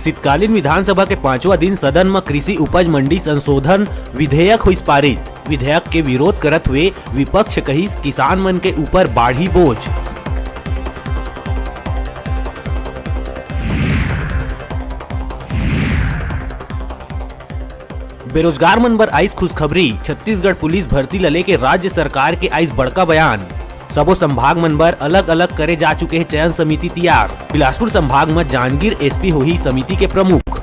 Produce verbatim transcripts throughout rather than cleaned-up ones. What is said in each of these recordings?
शीतकालीन विधानसभा के पांचवा दिन सदन म कृषि उपज मंडी संशोधन विधेयक होइस पारित। विधेयक के विरोध करत हुए विपक्ष कहिस, किसान मन के ऊपर बाढ़ी बोझ। बेरोजगार मन बर आइस खुशखबरी, छत्तीसगढ़ पुलिस भर्ती ल लेके राज्य सरकार के आइस बड़का बयान। सबो संभाग मन बर अलग-अलग करे जा चुके हे चयन समिति तियार। बिलासपुर संभाग म जांजगीर एसपी होही समिति के प्रमुख।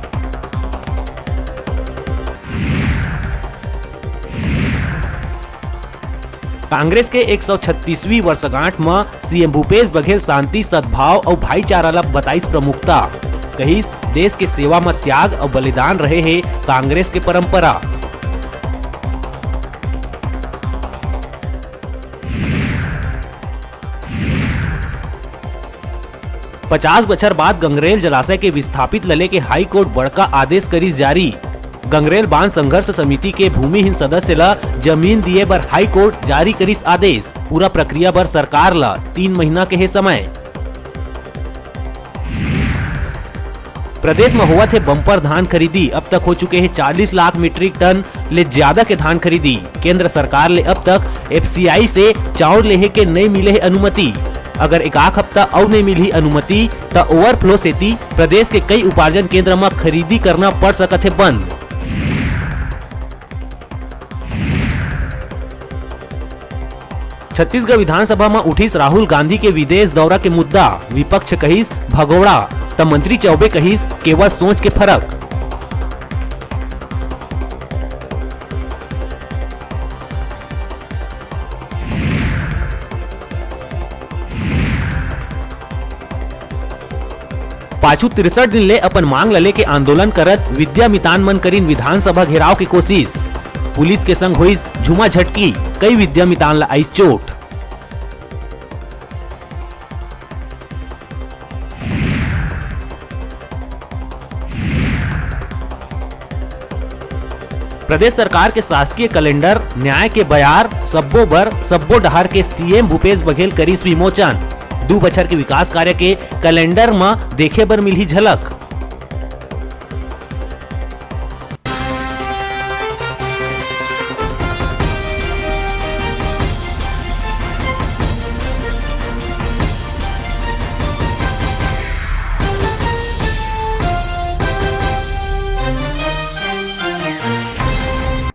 कांग्रेस के एक सौ छत्तीसवीं वर्षगांठ म सीएम भूपेश बघेल शांति, सद्भाव अउ भाईचारा ल बताइस प्रमुखता। कहिस, देश के सेवा म त्याग अउ बलिदान रहे हे कांग्रेस के परंपरा। पचास बछर बाद गंगरेल जलाशय के विस्थापित ल लेके हाई कोर्ट बड़का आदेश करिस जारी। गंगरेल बांध संघर्ष समिति के भूमिहीन सदस्य ल जमीन दिए बर हाई कोर्ट जारी करिस आदेश। पूरा प्रक्रिया बर सरकार ल तीन महीना के हे समय। प्रदेश म होवत हे बम्पर धान खरीदी, अब तक हो चुके हे चालीस लाख मीट्रिक टन ले ज्यादा के धान खरीदी। केंद्र सरकार ले अब तक एफसीआई से चाउर लेहे के नइ मिले हे अनुमति। अगर एकाक हफ्ता अउ नइ मिलही अनुमति, त ओवरफ्लो सेती प्रदेश के कई उपार्जन केंद्र म खरीदी करना पड़ सकत हे बंद। छत्तीसगढ़ विधानसभा म उठिस राहुल गांधी के विदेश दौरा के मुद्दा, विपक्ष कहिस भगोड़ा, त मंत्री चौबे कहिस केवल सोच के फरक। पाछू तिरसठ दिन ले अपन मांग ल लेके आंदोलन करत विद्या मितान मन करिन विधानसभा घेराव के कोशिश। पुलिस के संग होइस झूमा झटकी, कई विद्या मितान ल आइस चोट। प्रदेश सरकार के शासकीय कैलेंडर न्याय के बयार, सब्बो बर सब्बो डहार के सीएम भूपेश बघेल करिस विमोचन। दू बछर के विकास कार्य के कैलेंडर म देखे बर मिलही झलक।